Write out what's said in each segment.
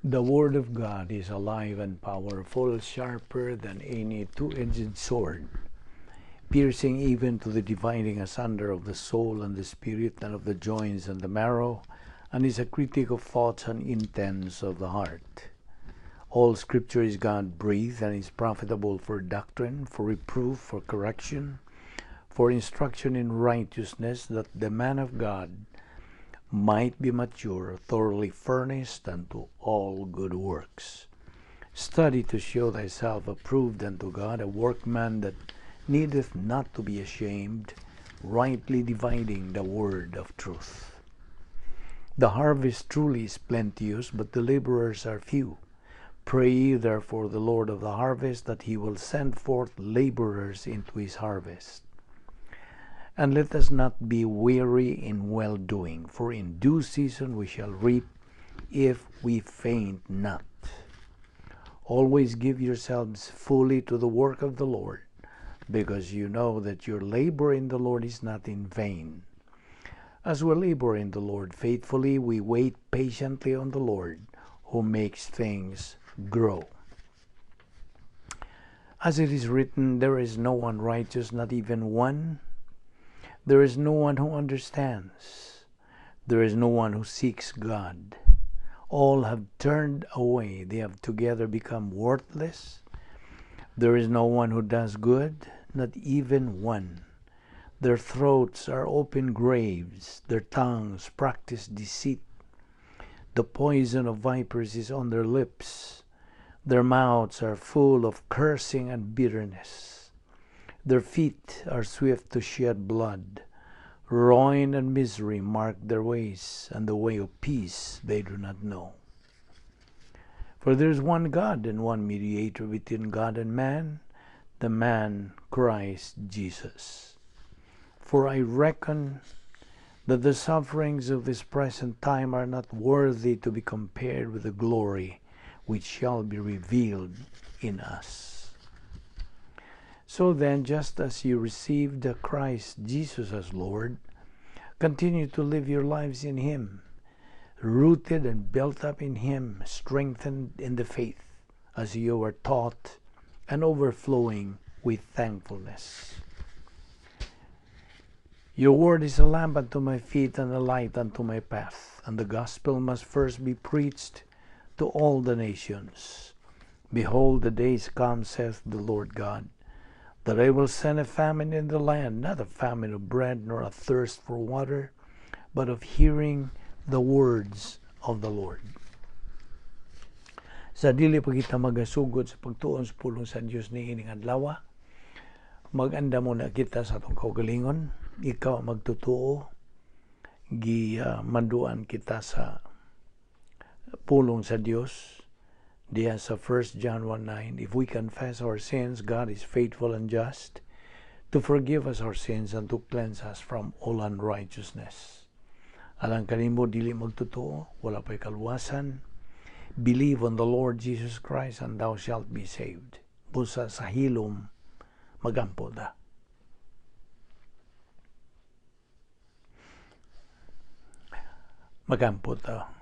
The Word of God is alive and powerful, sharper than any two-edged sword, piercing even to the dividing asunder of the soul and the spirit and of the joints and the marrow, and is a critic of thoughts and intents of the heart. All Scripture is God-breathed and is profitable for doctrine, for reproof, for correction, for instruction in righteousness, that the man of God might be mature, thoroughly furnished unto all good works. Study to show thyself approved unto God, a workman that needeth not to be ashamed, rightly dividing the word of truth. The harvest truly is plenteous, but the laborers are few. Pray ye therefore the Lord of the harvest that he will send forth laborers into his harvest. And let us not be weary in well-doing, for in due season we shall reap if we faint not. Always give yourselves fully to the work of the Lord, because you know that your labor in the Lord is not in vain. As we labor in the Lord faithfully, we wait patiently on the Lord, who makes things grow. As it is written, there is no one righteous, not even one. There is no one who understands. There is no one who seeks God. All have turned away. They have together become worthless. There is no one who does good, not even one. Their throats are open graves. Their tongues practice deceit. The poison of vipers is on their lips. Their mouths are full of cursing and bitterness. Their feet are swift to shed blood. Ruin and misery mark their ways, and the way of peace they do not know. For there is one God and one mediator between God and man, the man Christ Jesus. For I reckon that the sufferings of this present time are not worthy to be compared with the glory which shall be revealed in us. So then, just as you received Christ Jesus as Lord, continue to live your lives in Him, rooted and built up in Him, strengthened in the faith, as you were taught, and overflowing with thankfulness. Your word is a lamp unto my feet and a light unto my path, and the gospel must first be preached to all the nations. Behold, the days come, saith the Lord God, that I will send a famine in the land, not a famine of bread, nor a thirst for water, but of hearing the words of the Lord. Sa dili pa kita magasugod sa pagtuon sa pulong sa Dios niining adlaw, mag-andam muna kita sa atong kaugalingon. Ikaw magtutuo, gi-manduan kita sa pulong sa Dios. Diya sa 1 John 1:9, if we confess our sins, God is faithful and just to forgive us our sins and to cleanse us from all unrighteousness. Alang kanimo dili magtotoo, wala pa'y kaluwasan. Believe on the Lord Jesus Christ and thou shalt be saved. Busa sa hilom, magampo ta. Magampo ta.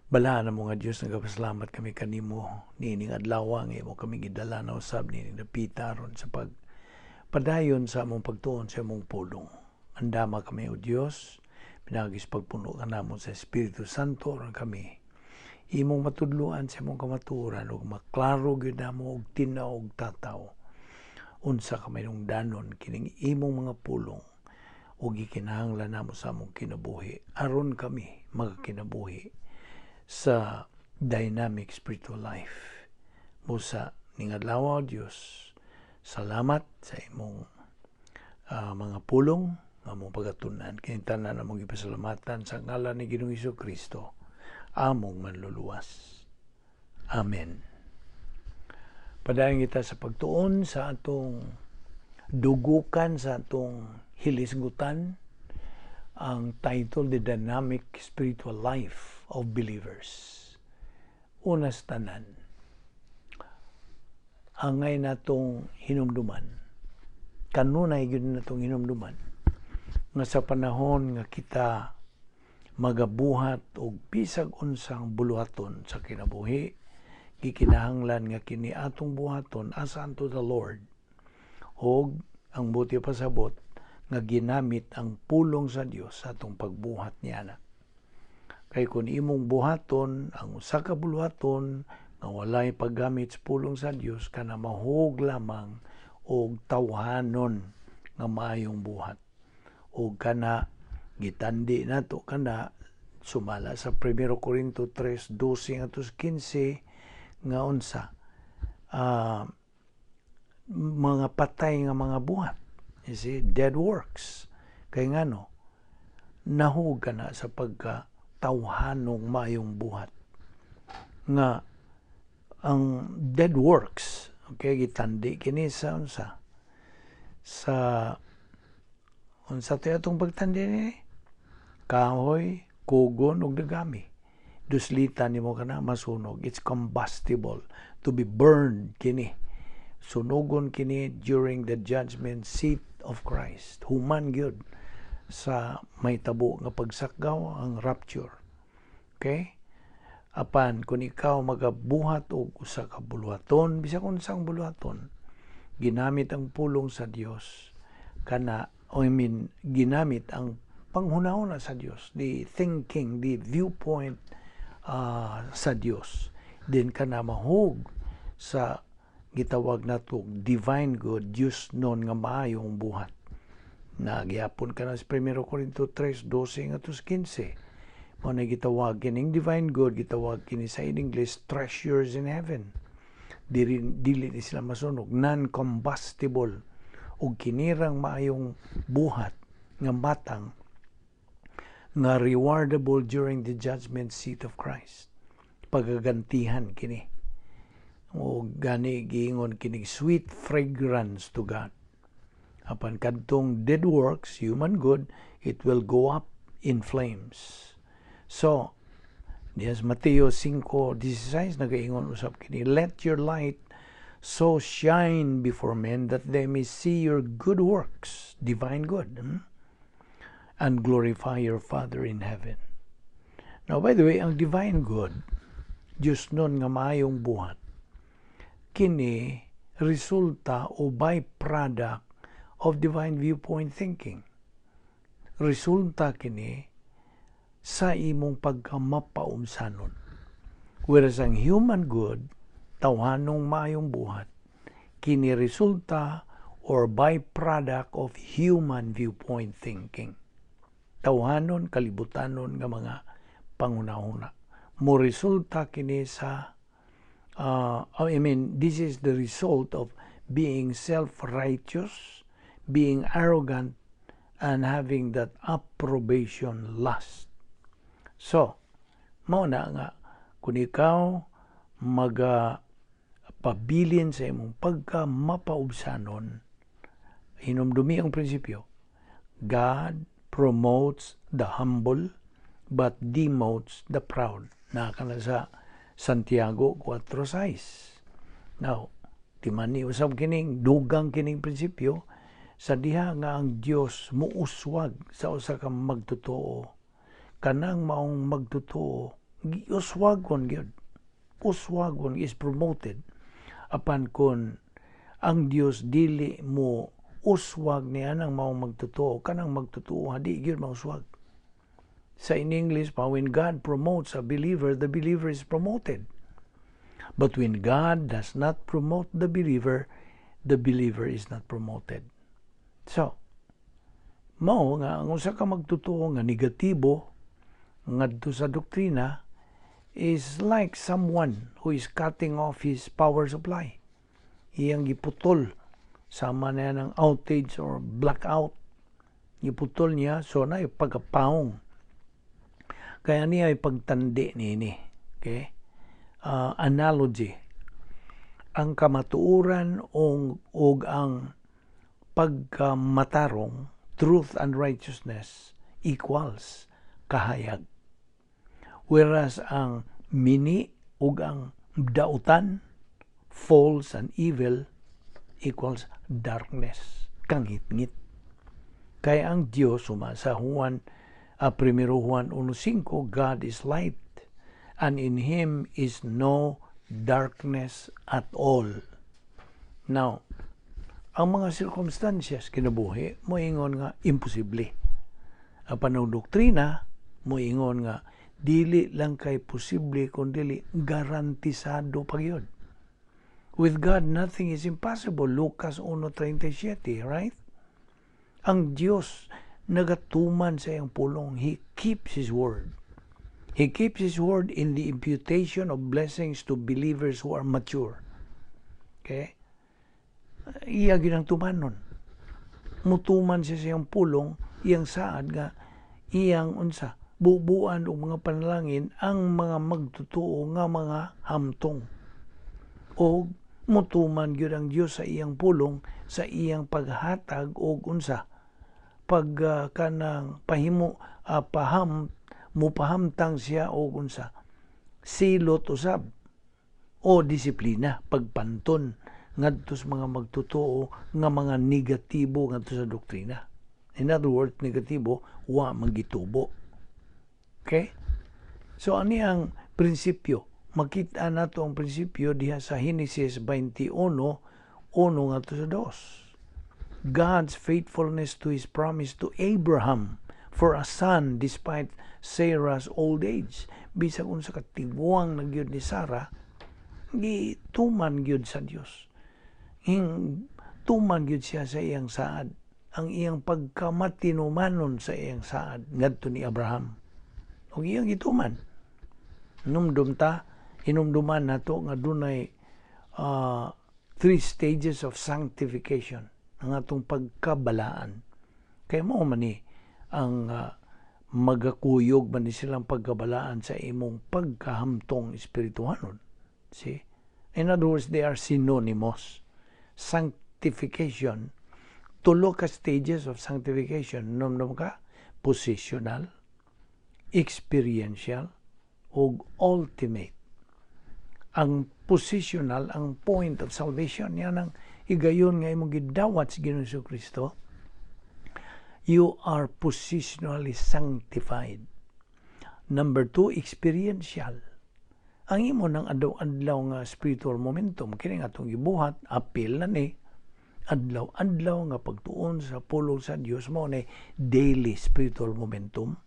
Balaan mo nga Diyos, nagapasalamat kami kanimo niining adlaw nga imo kami gidala na usab niining dapita aron sa pagpadayon sa among pagtuon sa imong pulong. Andama kami o Diyos, pinagis pagpuno ka namo sa Espiritu Santo aron kami imong matudloan sa imong kamatuoran ug maklaro gyud namo og tin-aw og tataw unsa ka mahinungdanon kining imong mga pulong ug gikinahanglan namo sa among kinabuhi aron kami magakinabuhi sa dynamic spiritual life. Busa ning adlaw, Dios, salamat sa imong mga pulong nga among pagatunan. Kini tanan among gipasalamatan sa ngalan ni Ginoong Hesus Kristo, among manluluwas. Amen. Padayon kita sa pagtuon sa atong dugukan, sa atong hilisgutan, ang title, The Dynamic Spiritual Life of Believers. Una sa tanan, angay natong hinumduman, kanunay gyud natong hinumduman, nga sa panahon nga kita Magabuhat og bisag unsang buluhaton sa kinabuhi, gikinahanglan nga kini atong buhaton as unto the Lord. Og ang buot pasabot nga ginamit ang pulong sa Dios sa atong pagbuhat niana. Kay kung imong buhaton ang usa ka buluhaton nga walay paggamit sa pulong sa Dios, kana mahug lamang og tawhanon nga maayong buhat. Og kana gitandi nato kana sumala sa 1 Corinto 3:12 ngadto 15 nga unsa mga patay nga mga buhat. You see, dead works. Kay ngano, nahug ka na sa pagka tawhanong maayong buhat. Nga ang dead works, okay, gitandi kini sa unsa, sa unsa to atong pagtandi ni kahoy, kugon ug dagami. Duslitan nimo kana, masunog. It's combustible, to be burned kini. Sunugon kini during the judgment seat of Christ. Human gyud sa mahitabo nga pagsakgaw, ang rapture. Okay? Apan kung ikaw magabuhat og usa ka buluhaton, bisag unsang buluhaton, ginamit ang pulong sa Dios kana, I mean, ginamit ang panghunahuna sa Dios, the thinking, the viewpoint sa Dios, din kana mahug sa gitawag nato divine good, Diosnon nga maayong buhat. Na gihapon kana sa 1 Corinto 3:12 ngadto 15. Mao na gitawag kining divine good, gitawag kini sa in English treasures in heaven. Dili, dili ni sila masunog, non-combustible, ug kinirang maayong buhat nga matang nga rewardable during the judgment seat of Christ. Pagagantihan kini. O gani giingon kinig sweet fragrance to God. Apan kadtong dead works, human good, it will go up in flames. So, diya sa Mateo 5:16 nagaingon usab kini, "Let your light so shine before men that they may see your good works," divine good, "and glorify your Father in heaven." Now, by the way, ang divine good, Diosnon nga maayong buhat, kini resulta o byproduct of divine viewpoint thinking. Resulta kini sa imong pagkamapaubsanon. Whereas ang human good, tawhanong maayong buhat, kini resulta or byproduct of human viewpoint thinking. Tawhanon, kalibutanon nga mga panghunahuna. Mo resulta kini sa I mean, this is the result of being self-righteous, being arrogant, and having that approbation lust. So, mao na nga, kung ikaw maga pabilin sa imong pagka mapaubsanon, hinumdumi ang prinsipyo, God promotes the humble but demotes the proud. Na kana sa Santiago 4:6. Now, timani usab kining dugang kining prinsipyo sa diha nga ang Dios muuswag sa usa ka magtotoo. Kanang maong magtotoo, giuswagon gyud. Uswagon is promoted. Apan kon ang Dios dili mo uswag niya nang maong magtotoo, kanang magtotoo di gyud mauswag. Sa in English pa, when God promotes a believer, the believer is promoted. But when God does not promote the believer is not promoted. So, mao nga ang usa ka magtotoo nga negatibo ngadto sa doktrina is like someone who is cutting off his power supply. Iyang giputol sama na ng outage or blackout. Giputol niya, so na pagkapaong. Kaya niya ipagtandi niini. Okay? Analogy. Ang kamatuoran og ang pagkamatarong, truth and righteousness, equals kahayag. Whereas ang mini ug ang dautan, false and evil, equals darkness, kangitngit. Kaya ang Dios suma sa Juan Primero Juan 1:5, "God is light, and in Him is no darkness at all." Now, ang mga circumstances kinabuhi moingon nga imposible. Apan ang doktrina moingon nga dili lang kay posible kun dili garantisado pa gyud. With God, nothing is impossible. Lucas 1:37, right? Ang Dios nagatuman sa iyang pulong. He keeps His word. He keeps His word in the imputation of blessings to believers who are mature. Okay? Iya gyud ang tumanon. Mutuman siya sa iyang pulong, iyang saad nga iyang unsa, bubuan og mga panalangin ang mga magtotoo nga mga hamtong. O mutuman gyud ang Dios sa iyang pulong sa iyang paghatag og unsa, pag kanang pahimo paham mupahamtang siya og unsa, silot usab o disiplina, pagpanton ngadto sa mga magtotoo nga mga negatibo ngadto sa doktrina. In other words, negatibo, wa magitubo. Okay? So ani ang prinsipyo? Makita nato ang prinsipyo diha sa Henesis 21:1 ngadto sa 2. God's faithfulness to His promise to Abraham for a son despite Sarah's old age. Bisag unsa ka tiguang na gyud ni Sarah, gituman gyud sa Dios. Hing tuman gyud siya sa iyang saad. Ang iyang pagkamatinumanon sa iyang saad ngadto ni Abraham. Ug iyang gituman. Numdum ta, hinumduman nato nga dunay three stages of sanctification ang atong pagkabalaan. Kay mao man ni ang magakuyog man ni silang pagkabalaan sa imong pagkahamtong espirituhanon. See? In other words, they are synonymous. Sanctification, tulo ka stages of sanctification. Numdum ka? Positional, experiential, ug ultimate. Ang positional, ang point of salvation, yan ang higayon nga imong gidawat sa Ginoong Kristo. You are positionally sanctified. Number two, experiential. Ang imo ng adlaw-adlaw nga spiritual momentum, kini nga atong gibuhat, apil na ni, adlaw-adlaw nga pagtuon sa pulong sa Dios, mao na daily spiritual momentum.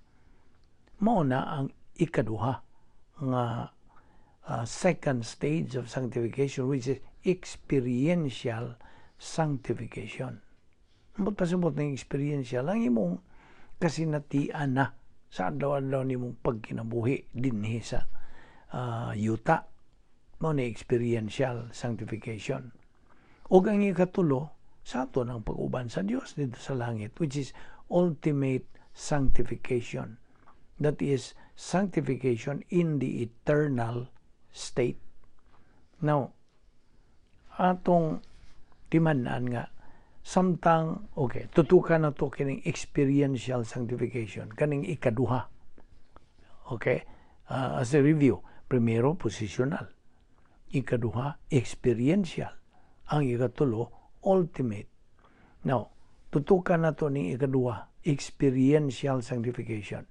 Mao na ang ikaduha nga second stage of sanctification, which is experiential sanctification. Ambot pasabot ng experiential, ang imong kasinatian na sa adlaw-adlaw nimong pagkinabuhi dinhi sa yuta. Mao ni experiential sanctification. Ug ang ikatulo, sa ato ng pag-uban sa Dios dito sa langit, which is ultimate sanctification. That is sanctification in the eternal state. Now, atong timan-an nga samtang, okay, tutukan na to kining experiential sanctification, kaning ikaduha. Okay, as a review: primero, positional; ikaduha, experiential; ang ikatulo, ultimate. Now, tutukan na to ning ikaduha, experiential sanctification.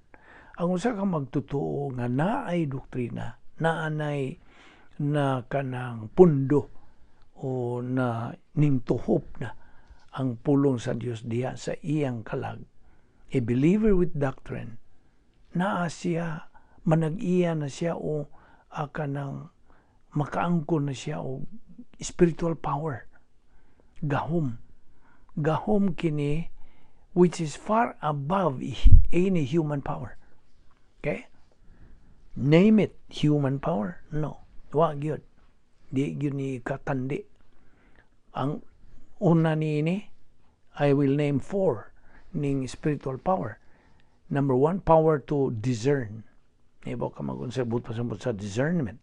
Ang usa ka magtotoo nga naay doktrina, naanay na kanang pundo o na ning tuhop na ang pulong sa Dios diha sa iyang kalag. A believer with doctrine, naa siya, manag-iya na siya o kanang makaangkon na siya og spiritual power. Gahom. Gahom kini which is far above any human power. Okay? Name it human power. No. Wa gyud. Di gyud ni katandi. Ang una niini, I will name four ning spiritual power. Number one, power to discern. Ibaw ka mag-unsay buot pasabot sa discernment?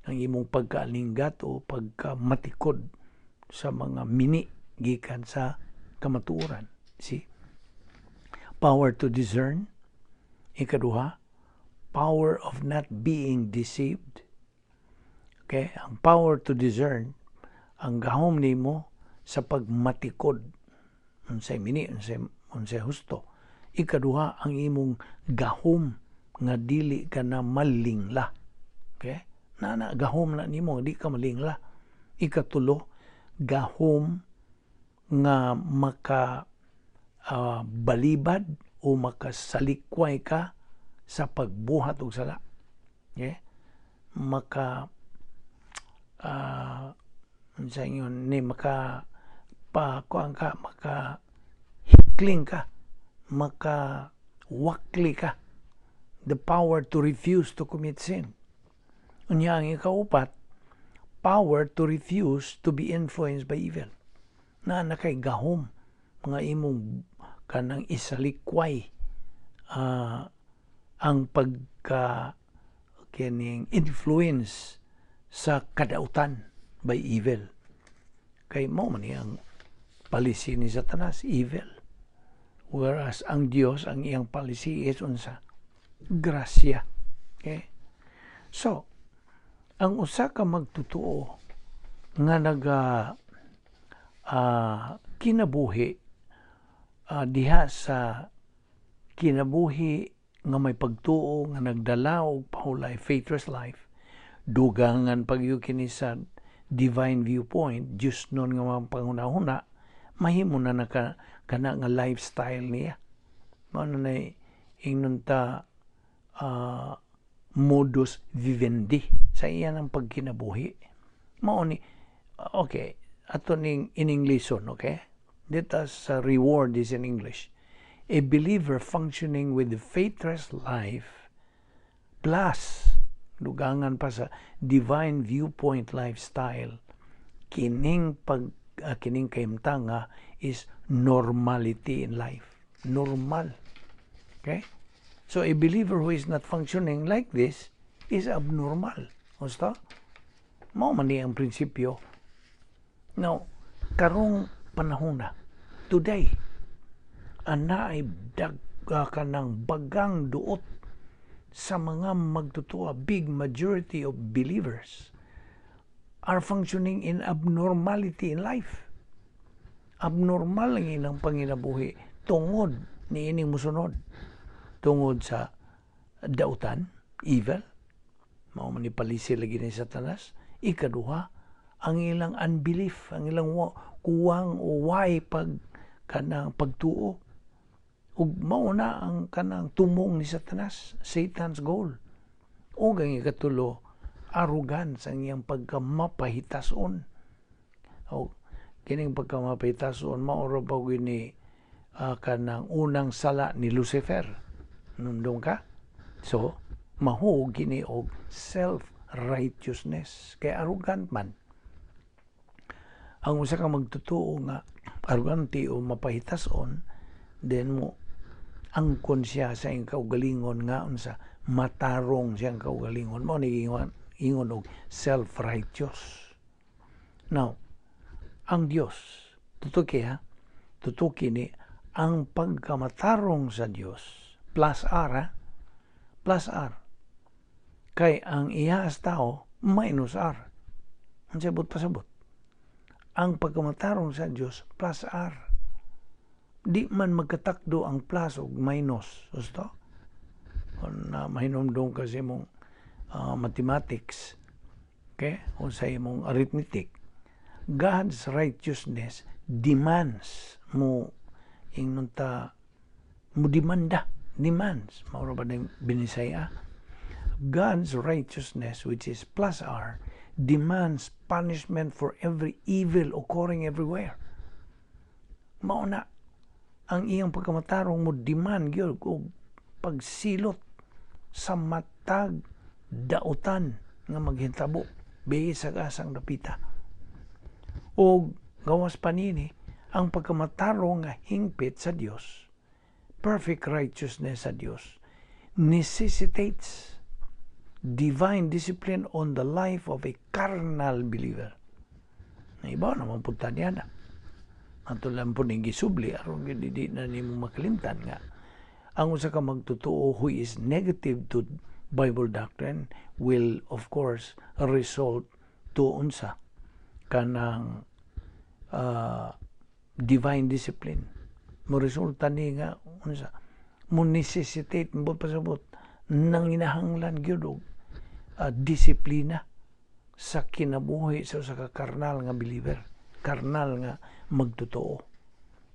Ang imong pagkaalinggat o pagkamatikod sa mga mini gikan sa kamatuoran. See? Power to discern. Ikaduha, power of not being deceived. Okay? Ang power to discern, ang gahom nimo sa pagmatikod unsay mini, unsay husto. Ikaduha, ang imong gahom nga dili ka na malingla. Okay? Na gahom na nimo di ka malingla. Ikatulo, gahom nga maka balibad o makasalikway ka sa pagbuhat og sala. Okay? Maka unsa ingon ni, maka pa kuan ka, maka hikling ka, maka wakli ka, the power to refuse to commit sin. Unya ang ikaupat, power to refuse to be influenced by evil. Na nakay gahom mga imong kanang isalikway ang pagka kining influence sa kadautan by evil. Kay mao man ang policy ni Satanas, evil. Whereas ang Dios, ang iyang policy is unsa? Grasya. Okay? So, ang usa ka magtotoo nga naga kinabuhi diha sa kinabuhi nga may pagtuo nga nagdala og pahulay, faithless life, dugangan pagyud kini sa divine viewpoint, Diyos nun nga mga panghuna-huna, mahimo na naka kana nga lifestyle niya. Mao na nay ingnon ta modus vivendi sa iya ng pagkinabuhi. Mao ni, okay, ato ning in Englishon, okay? Let us reword this in English. A believer functioning with the faithless life plus dugangan pa sa divine viewpoint lifestyle, kining pag kining kahimtang nga is normality in life, normal. Okay, so a believer who is not functioning like this is abnormal. Gusto mao man ni ang prinsipyo. Now, karong panahon na, today, ana ay dag kanang bagang duot sa mga magtotoo, big majority of believers are functioning in abnormality in life. Abnormal ang ilang panginabuhi tungod ni ining musunod. Tungod sa dautan, evil, mao man ni policy lagi ni Satanas. Ikaduha, ang ilang unbelief, ang ilang kuwang o way pag kanang pagtuo. Ug mao na ang kanang tumong ni Satanas, Satan's goal. Ug ang ikatulo, arrogance, ang iyang pagkamapahitason. O kining pagkamapahitason, mao ra ba ni kanang unang sala ni Lucifer. Nundong ka? So, mahug kini og self-righteousness. Kay arrogant man. Ang usa ka magtotoo nga arrogante o mapahitason, then mo angkon siya sa iyang kaugalingon nga unsa, matarong siyang kaugalingon, mo ni ingon ingon og self-righteous. Now, ang Dios, tutuki ha, tutuki ni ang pagkamatarong sa Dios plus R ha? Plus R, kay ang iya as tao minus R. Ang sabot pasabot, ang pagkamatarong sa Dios plus R. Di man magkatakdo ang plus ug minus, gusto kung na mahinumdum kasi mong mathematics, okay, o sa imong arithmetic. God's righteousness demands mo, ingnon ta mo demanda, demands, mao ra ba ning binisaya? God's righteousness, which is plus R, demands punishment for every evil occurring everywhere. Mao na ang iyang pagkamatarong mo demand gyud og pagsilot sa matag dautan nga maghitabo bisag asang dapita. Og gawas pa nini, ang pagkamatarong nga hingpit sa Dios, perfect righteousness sa Dios, necessitates divine discipline on the life of a carnal believer. Na iba naman punta niya na. Ato lang po ning gisubli aron gyud di na nimo makalimtan nga ang usa ka magtotoo who is negative to Bible doctrine will of course result to unsa, kanang divine discipline. Mo resulta ni nga unsa Mo necessitate mo pasabot nang inahanglan gyud og disiplina sa kinabuhi sa usa ka karnal nga believer, karnal nga magtotoo.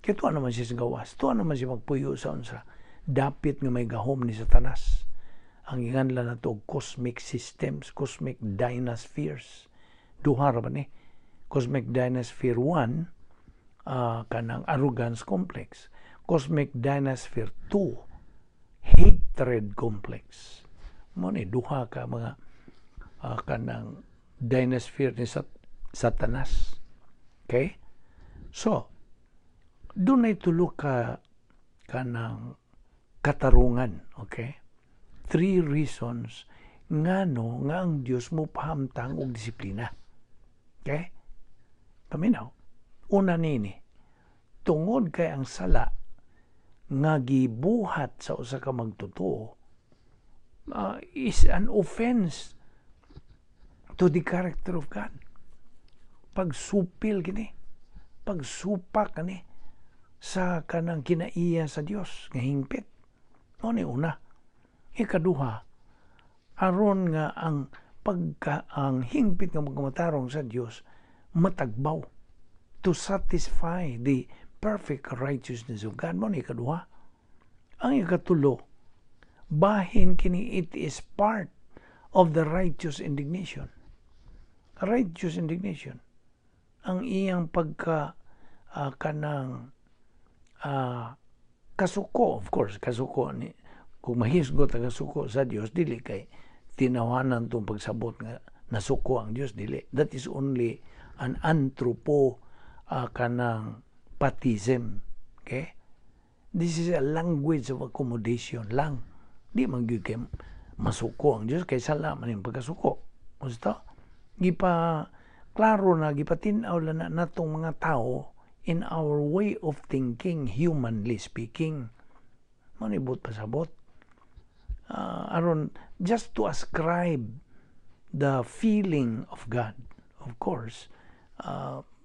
Kay tuwa naman siya sa gawas, tuwa naman siya magpuyo sa unsa dapit nga may gahom ni Satanas. Ang giinganlan nato og cosmic systems, cosmic dynaspheres. Duha ra ba ni? Cosmic Dynasphere 1, kanang arrogance complex. Cosmic Dynasphere 2, hatred complex. Mao ni duha ka mga kanang dynasphere ni Satanas. Okay? So, dunay tulo ka kanang katarungan, okay? Three reasons ngano nga ang Dios mo pahamtang og disiplina. Okay? Paminaw. Una nini, tungod kay ang sala nga gibuhat sa usa ka magtotoo is an offense to the character of God. Pagsupil kini, pagsupak kani sa kanang kinaiya sa Dios nga hingpit. Mao ni una. Ikaduha, aron nga ang pagka ang hingpit nga pagkamatarong sa Dios matagbaw, to satisfy the perfect righteousness of God. Mao ni ikaduha. Ang ikatulo, bahin kini, it is part of the righteous indignation. Righteous indignation. Ang iyang pagka kanang kasuko, of course, kasuko ni kung mahisgot ang kasuko sa Dios, dili kay tinawanan tong pagsabot nga nasuko ang Dios, dili. That is only an anthropo kanang patism. Okay? This is a language of accommodation lang. Di man gyud kay masuko ang Dios kay sala man yung pagkasuko. Gusto? Gipa klaro na, gipatin-aw lang na natong mga tao in our way of thinking, humanly speaking. Mao ni buot pasabot. Aron just to ascribe the feeling of God. Of course,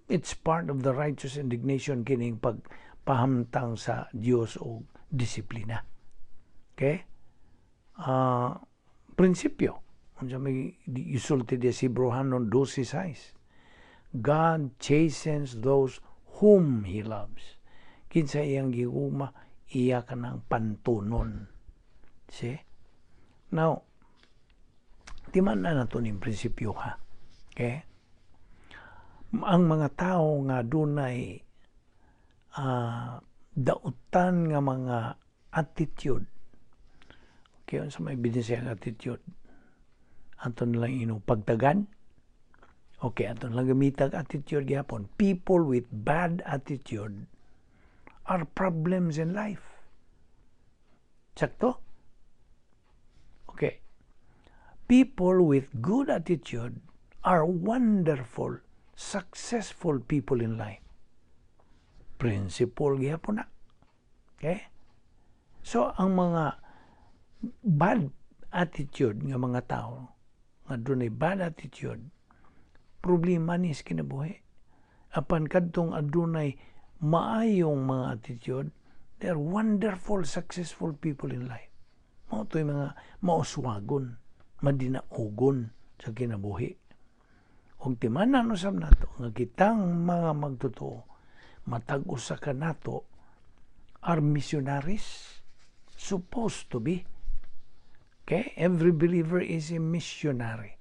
it's part of the righteous indignation kining pagpahamtang sa Dios og disiplina. Okay? Prinsipyo. Unsa may isulti di si Hebreohanon 12:6? God chastens those whom He loves. Kinsa iyang gigugma, iya kanang pantunon. See? Now, timan na nato ning prinsipyo ha. Okay? Ang mga tao nga dunay dautan nga mga attitude. Okay, unsa may ebidensya nga attitude? Ato na lang inong pagtagan. Okay, ato na lang gamitag attitude gihapon. People with bad attitude are problems in life. Sakto? Okay. People with good attitude are wonderful, successful people in life. Principle gihapon na. Okay? So, ang mga bad attitude nga mga tao, nga dunay bad attitude, problema ni sa kinabuhi. Apan kadtong adunay maayong mga attitude, they are wonderful, successful people in life. Mao to'y mga mauswagon, madinaugon sa kinabuhi. Ug timanan usab nato nga kitang mga magtotoo, matag usa ka nato are missionaries, supposed to be. Okay? Every believer is a missionary.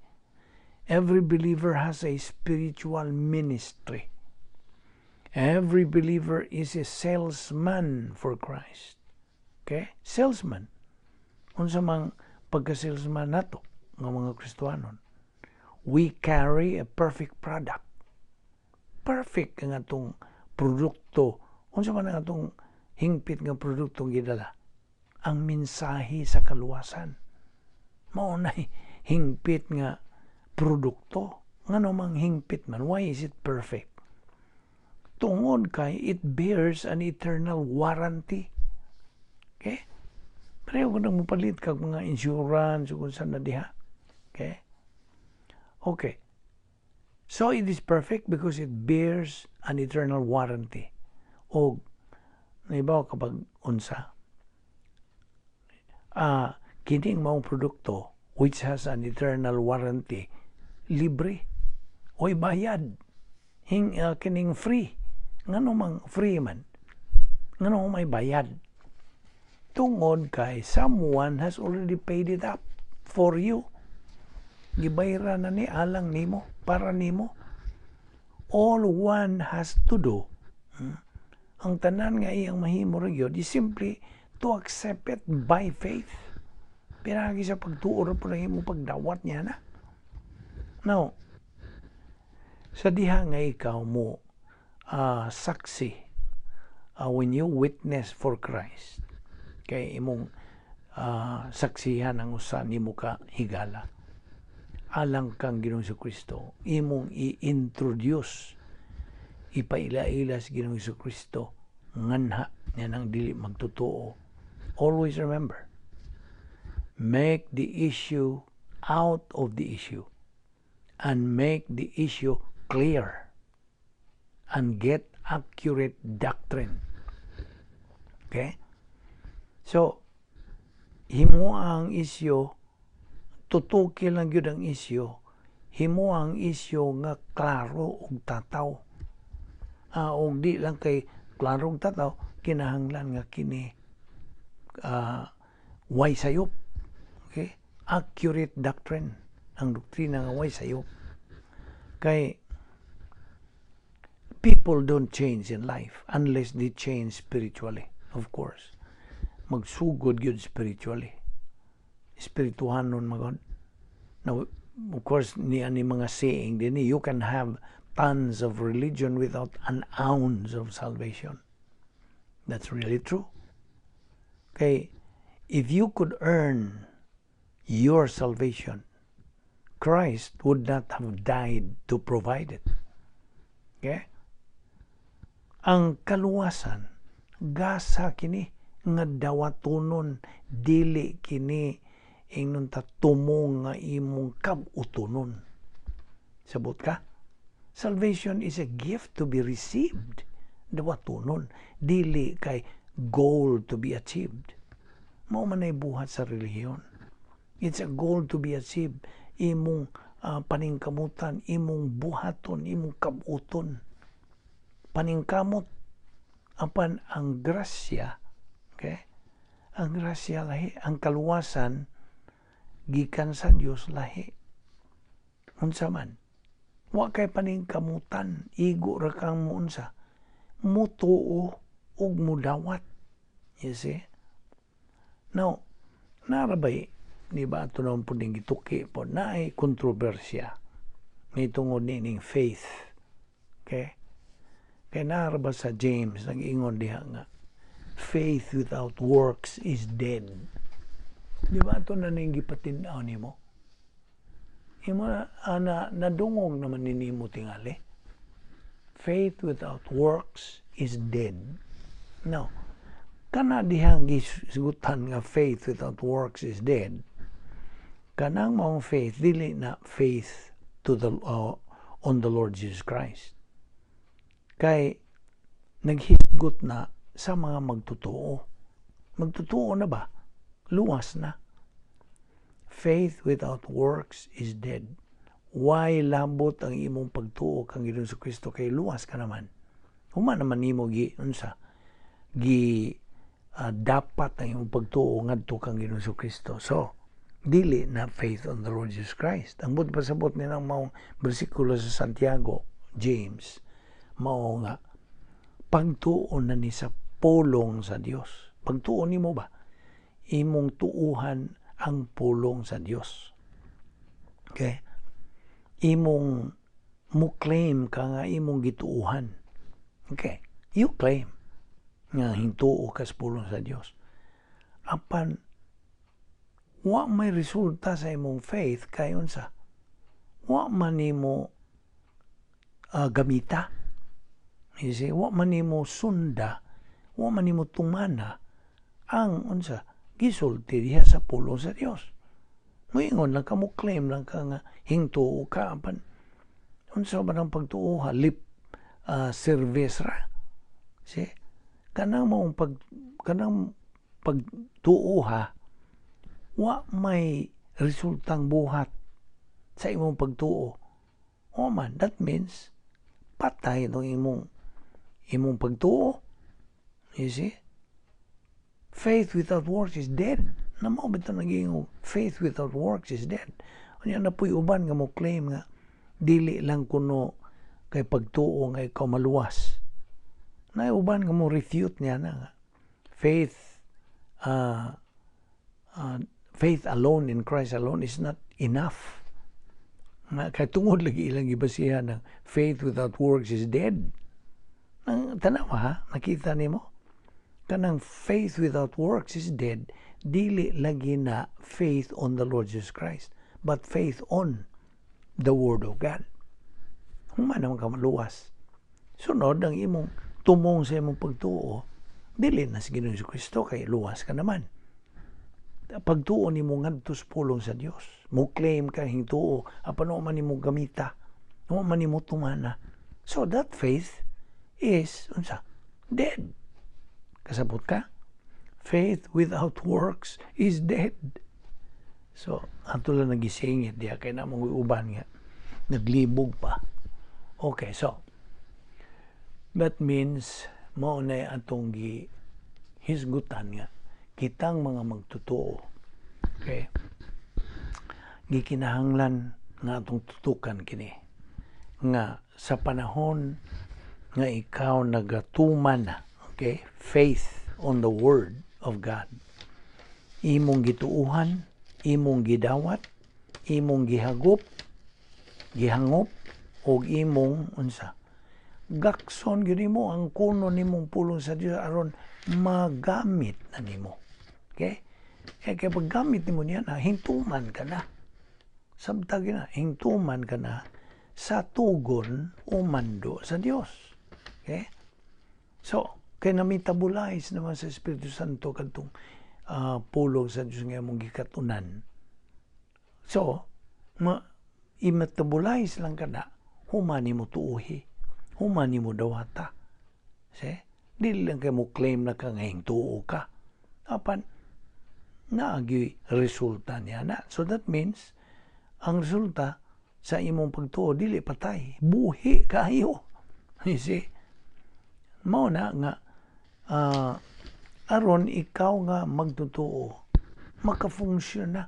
Every believer has a spiritual ministry. Every believer is a salesman for Christ. Okay? Salesman. Unsa mang pagka-salesman nato nga mga Kristohanon? We carry a perfect product. Perfect ang atong produkto. Unsa man ang atong hingpit nga produkto gidala? Ang mensahe sa kaluwasan. Mao na hingpit nga produkto. Ngano mang hingpit man? Why is it perfect? Tungod kay it bears an eternal warranty. Okay? Pareho ko nang mupalit kag mga insurance kung saan na diha. Okay? Okay. So it is perfect because it bears an eternal warranty. O, naibaw kapag unsa, Kining maong produkto which has an eternal warranty, libre oy bayad hing kining free. Ngano mang free man? Ngano may bayad? Tungod kay someone has already paid it up for you. Gibayra na ni alang nimo, para nimo. All one has to do, ang tanan nga iyang mahimo ra gyud is simply to accept it by faith. Pinaagi sa pagtuo ra pud ang imong pagdawat niya na. Now, sa diha nga ikaw mo saksi, when you witness for Christ, kay imong saksihan ang usa nimo ka higala alang kang Ginoong Kristo, imong i-introduce, ipaila-ila sa Ginoong Kristo nganha niya nang dili magtotoo. Always remember, make the issue out of the issue and make the issue clear and get accurate doctrine. Okay? So, himo ang isyu, tutuki lang gyud ang isyu, himo ang isyu nga klaro ug tataw. Og di lang kay klaro ug tataw, kinahanglan nga kini way sayop. Okay? Accurate doctrine. Ang doktrina nga way sayop. Kay people don't change in life unless they change spiritually, of course. Magsugod gyud spiritually. Espirituhanon magod. Now, of course, ni ani mga saying din, you can have tons of religion without an ounce of salvation. That's really true. Okay, if you could earn your salvation, Christ would not have died to provide it. Okay? Ang kaluwasan, gasa kini nga dawatonon, dili kini ingnon ta tumong nga imong kab-utonon. Sabot ka? Salvation is a gift to be received. Dawatonon. Dili kay goal to be achieved. Mao man ay buhat sa relihiyon. It's a goal to be achieved. Imong paningkamutan, imong buhaton, imong kabuton. Paningkamot. Apan ang grasya, okay? Ang grasya lahi, ang kaluwasan gikan sa Dios lahi. Unsa man? Wa kay paningkamutan, igo ra kang muunsa. Mutuo ug mudawat. You see? Now, narabay, di ba ato naman po ning gituki po, naay kontrobersya may tungod nining faith. Okay? Kay naara ba sa James, nag-ingon diha nga, "Faith without works is dead." Di ba ato na ning gipatin-aw nimo? Imo na, nadungog naman ni nimo tingali. Faith without works is dead. Now, kana dihang gisgutan nga faith without works is dead, kanang maong faith, dili na faith to the on the Lord Jesus Christ. Kay naghisgot na sa mga magtotoo. Magtotoo na ba? Luwas na. Faith without works is dead. Why labot ang imong pagtuo kang Ginoong Kristo kay luwas ka naman? Human naman nimo gi unsa gi dapat ang imong pagtuo ngadto kang Ginoong Kristo. So, dili na faith on the Lord Jesus Christ. Ang buot pasabot ni nang maong bersikulo sa Santiago, James, mao nga pagtuo na ni sa pulong sa Dios. Pagtuo nimo ba? Imong tuuhan ang pulong sa Dios. Okay? Imong mo claim ka nga imong gituuhan. Okay? You claim nga hintuo ka sa pulong sa Dios. Apan wa may resulta sa imong faith kay unsa? Wa man nimo gamita. You see, wa man nimo sunda, wa man nimo tumana ang unsa gisulti diha sa pulong sa Dios. Moingon lang ka, mo claim lang ka nga hingtuo ka, apan unsa ba ang pagtuo ha? Lip service ra. See? Kanang maong pag kanang pagtuo ha. Wa may resultang buhat sa imong pagtuo. O man, that means patay itong imong pagtuo. You see? Faith without works is dead. Na mao bitaw naging faith without works is dead. Unya na po'y uban nga mo claim nga dili lang kuno kay pagtuo nga ikaw maluwas. Na uban nga mo refute niya na nga faith alone in Christ alone is not enough. Nga kay tungod lagi ilang gibasihan ng faith without works is dead. Nang tanawa ha, nakita nimo? Kanang faith without works is dead, dili lagi na faith on the Lord Jesus Christ, but faith on the Word of God. Human naman ka maluwas. Sunod, ang imong tumong sa imong pagtuo, dili na sa Ginoong Kristo kay luwas ka naman. Pagtuo nimo ngadto sa pulong sa Dios. Mo claim ka hingtuo, apan wa man nimo gamita, wa man nimo tumana. So that faith is unsa? Dead. Kasabot ka? Faith without works is dead. So, ato lang nagisingit diya kay namong uban nga naglibog pa. Okay, so that means mao na atong gi hisgutan nga kitang mga magtotoo. Okay? Gikinahanglan nga atong tutukan kini nga sa panahon nga ikaw nagatuman, okay, faith on the Word of God, imong gituuhan, imong gidawat, imong gihagop, gihangop, og imong unsa, gakson gyud nimo ang kuno nimong pulong sa Dios aron magamit na nimo. Okay, kay kay paggamit nimo niya na, hintuman ka na, sabtag na hintuman ka na sa tugon o mando sa Dios. Okay, so kay na-metabolize naman sa Espiritu Santo kadtong pulong sa Dios nga imong gikatunan. So ma i-metabolize lang ka na human nimo tuuhi, human nimo dawata. See? Dili lang kay mo claim na ka nga tuo ka. Apan naagi resulta niya na. So that means ang resulta sa imong pagtuo dili patay, buhi kayo. You see? Mao na nga aron ikaw nga magtotoo makafunksyon na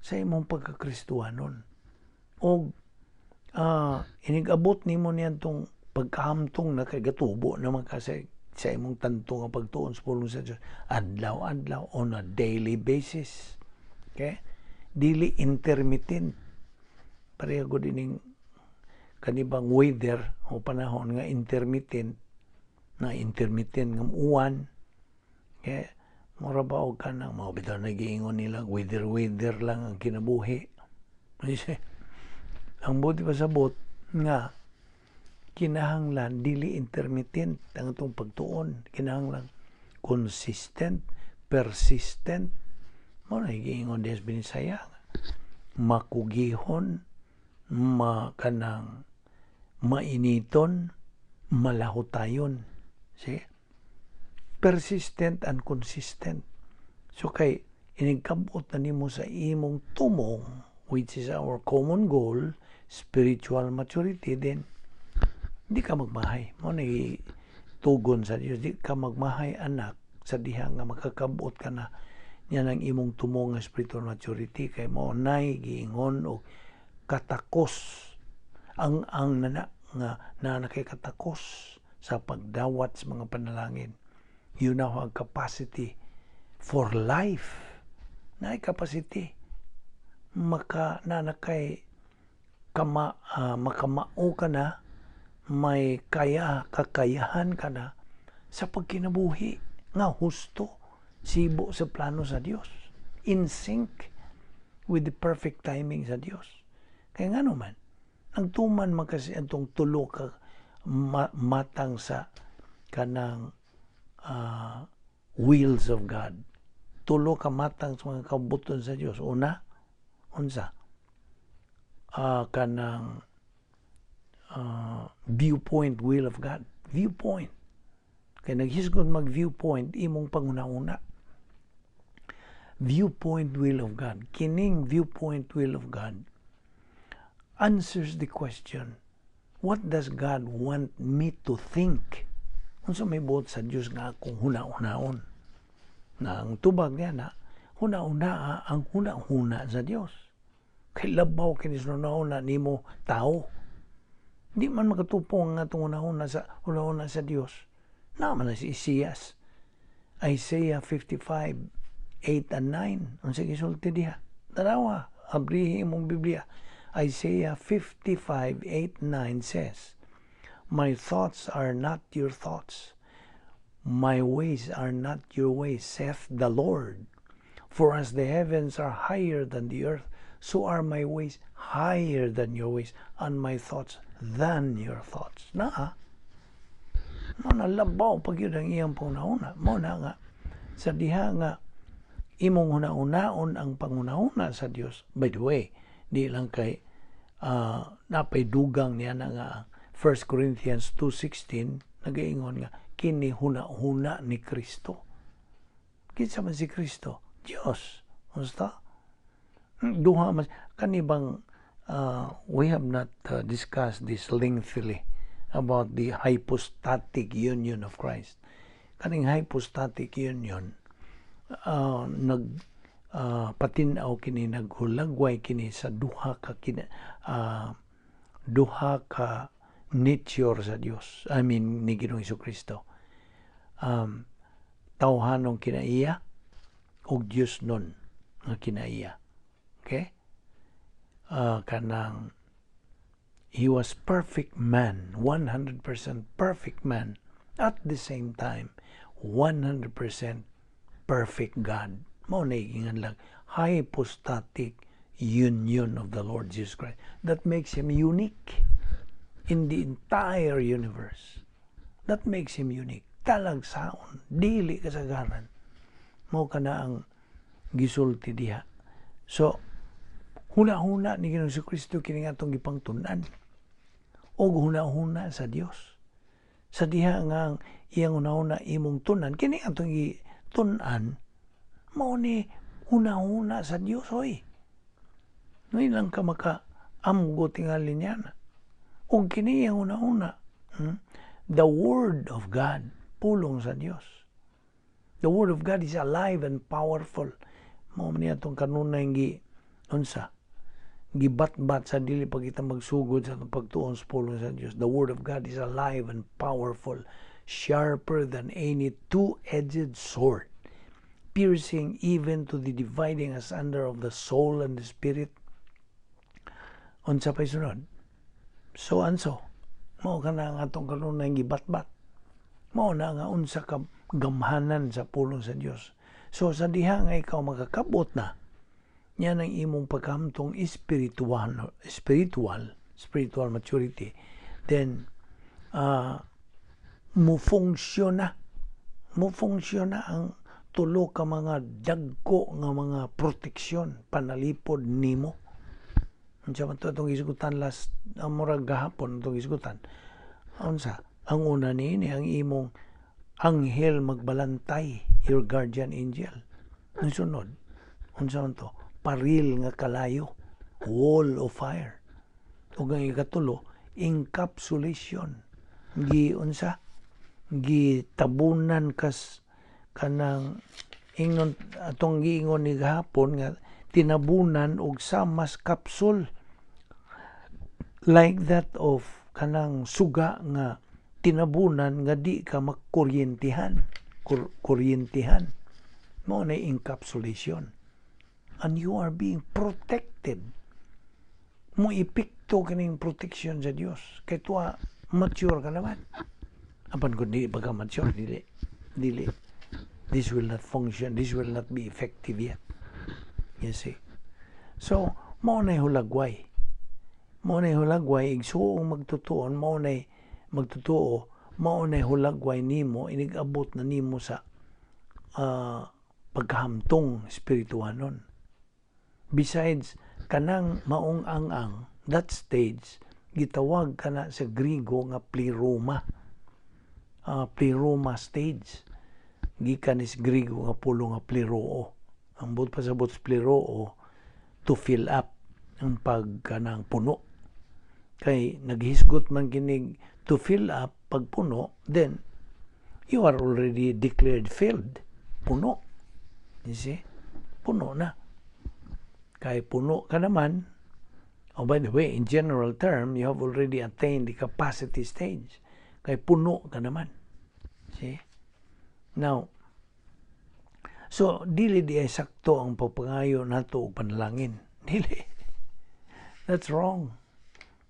sa imong pagkakristuhanon. Og inigabot nimo niyadtong pagkahamtong na kay gatubo naman ka sa imong tanto nga pagtuon sa pulong sa Dios adlaw-adlaw, on a daily basis. Okay? Dili intermittent. Pareho gud ining kanibang weather o panahon nga intermittent na intermittent nga uwan. Okay? Mura ba og kanang mao bitaw nagiingon nila, weather weather lang ang kinabuhi. Ang buti pasabot nga kinahanglan dili intermittent ang atong pagtuon, kinahanglan consistent, persistent. Mo na giingon des Binisaya, makugihon, ma kanang mainiton, malahutayon. See? Persistent and consistent. So kay inigkabot na nimo sa imong tumong, which is our common goal, spiritual maturity, then di ka magmahay. Mo na tugon sa Dios, di ka magmahay, anak, sa diha nga makakabot ka na niya ng imong tumong nga spiritual maturity, kay mo nay giingon og katakos ang nana nga na kay katakos sa pagdawat sa mga panalangin. You now have capacity for life na capacity maka na nakay kama makamao ka na, may kaya kakayahan ka na sa pagkinabuhi nga husto sibo sa plano sa Dios, in sync with the perfect timing sa Dios. Kaya nga naman nagtuman man kasi atong tulo ka matang sa kanang wills of God, tulo ka matang sa mga kabuton sa Dios. Una, unsa? Kanang viewpoint will of God. Viewpoint. Kay naghisgot mag viewpoint imong panguna-una. Viewpoint will of God. Kining viewpoint will of God answers the question, what does God want me to think? Unsa may buot sa Dios nga akong huna-hunaon? Na ang tubag niya na, huna-huna ang huna-huna sa Dios. Kay labaw kini sa huna-huna nimo tao. Di man makatupong ang atong huna-huna sa Dios. Naa man na si Isaias. Isaiah 55, 8 and 9. Unsa gisulti diha? Tanawa, abrihi imong Biblia. Isaiah 55, 8, 9 says, "My thoughts are not your thoughts. My ways are not your ways, saith the Lord. For as the heavens are higher than the earth, so are my ways higher than your ways, and my thoughts than your thoughts." Naa. Mao na labaw pag yun ang iyang panghuna-huna. Mao na nga, sa diha nga imong huna-hunaon ang panghuna-huna sa Dios. By the way, di lang kay napay dugang niya na nga 1 Corinthians 2:16 nagaingon nga kini huna-huna ni Kristo. Kinsa man si Kristo? Dios. Unsa? Duha man kani bang we have not discussed this lengthily about the hypostatic union of Christ. Kaning hypostatic union nag patin-aw kini, naghulagway kini sa duha ka nature sa Dios. I mean, ni Ginoong Kristo. Tawhanong kinaiya ug Dios nun nga kinaiya. Okay? Kanang he was perfect man, 100% perfect man. At the same time, 100% perfect God. Mao na lang hypostatic union of the Lord Jesus Christ that makes him unique in the entire universe. That makes him unique. Talagsaon, dili kasagaran. Mao kana ang gisulti diha. So, huna-huna ni Ginoong Kristo kini nga atong gipangtun-an. Og huna-huna sa Dios. Sa diha nga ang iyang huna-huna imong tun-an, kini atong gitun-an, mao ni huna-huna sa Dios, hoy. Ngayon lang ka maka amgo tingali niya na. Ug kini iyang huna-huna, The Word of God, pulong sa Dios. The Word of God is alive and powerful. Mao man atong kanunay gi unsa gibatbat sa dili pa kita magsugod sa atong pagtuon sa pulong sa Dios. The Word of God is alive and powerful, sharper than any two-edged sword, piercing even to the dividing asunder of the soul and the spirit. Unsa pa'y sunod? So and so. Mao kana ang atong kanunay gibatbat. Mao na nga unsa ka gamhanan sa pulong sa Dios. So sa diha nga ikaw makakabot na, yan ang imong pagkamtong spiritual maturity, then mo-function na ang tulo ka mga dagko nga mga proteksyon, panalipod nimo. Unsa man to atong gisgutan last, murag gahapon atong gisgutan? Unsa ang una niini? Ang imong anghel magbalantay, your guardian angel. Ang sunod, unsa man to? Paril nga kalayo, wall of fire. Ug ang ikatulo, encapsulation, gi unsa, gitabunan kas kanang ingon atong giingon ni gahapon nga tinabunan og samas capsule, like that of kanang suga nga tinabunan nga di ka makuryentihan, kuryentihan. Mao na encapsulation, and you are being protected. Mo epekto kining protection sa Dios kay tuwa mature ka naman. Apan kung di pa ka mature, dili dili, this will not function, this will not be effective yet, you see. So mao na hulagway, mao na hulagway, igsuong magtutuon, mao na magtutuo, mao na hulagway nimo inig-abot na nimo sa pagkahamtong espirituhanon. Besides kanang maong ang that stage, gitawag kana sa Grigo nga pleroma, pleroma stage, gikan is Grigo nga pulong nga pleroo. Ang buot pasabot splero, to fill up, ang pagkanang puno. Kay naghisgot man kinig to fill up, pagpuno, then you are already declared filled. Puno. You see? Puno na. Kay puno ka naman, oh, by the way, in general term, you have already attained the capacity stage. Kay puno ka naman. See? Now, so, dili di ay sakto ang pagpangayo nato og panalangin. Dili. That's wrong.